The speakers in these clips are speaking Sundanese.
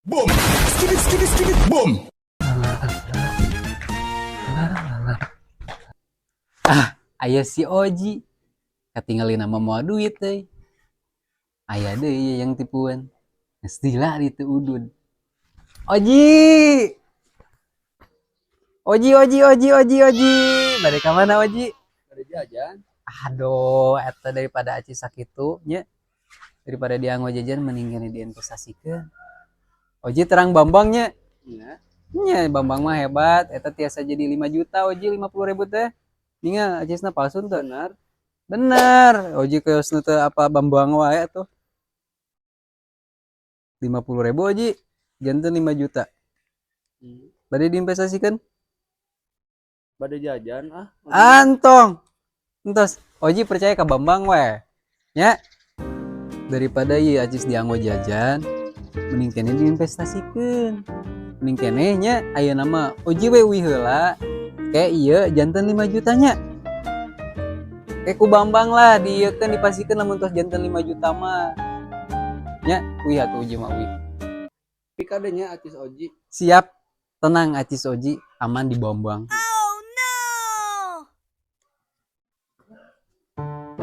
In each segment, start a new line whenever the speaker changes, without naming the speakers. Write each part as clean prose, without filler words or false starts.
Boom! Skibidi skibidi skibidi boom!
Ah, aya si Oji. Katingalin nama mau duit euy. Aya deui yang tipuan. Geus lah itu udud. Oji. Oji, Oji, Oji, Oji, Oji. Bade ka mana, Oji?
Ada jajan.
Aduh, eta daripada aci sakitu nya. Daripada dia jajan, mending keneh diinvestasikeun. Oji terang Bambang nya.
Iya.
Nya Bambang mah hebat, eta tiasa jadi 5 juta, Oji, 50 ribu teh. Ningal acisna palsu tuh.
Benar.
Bener, Oji kiosna teh apa Bambang wae tuh. 50 ribu, Oji, janten 5 juta. Bade diinvestasikan?
Bade jajan ah.
Antong. Entos, Oji percaya ke Bambang we. Ya. Daripada ieu acis dianggo jajan, mending keneh diinvestasikeun. Mending keneh nya ayeuna mah Oji we uih heula. Kayak ieu janten 5 juta nya. Kayak ku Bambang lah diieukeun, dipasikeun lamun tos janten 5 juta mah. Nya, uih atuh Oji mah uih.
Tapi kadenya acis Oji.
Siap. Tenang, acis Oji aman di Bambang.
Oh no!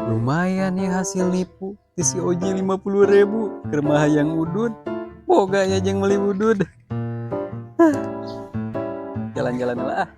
Lumayan nih hasil nipu di si Oji, 50 ribu ke rumah yang udud boga ya, jeung beli udud. Jalan-jalan lah ah.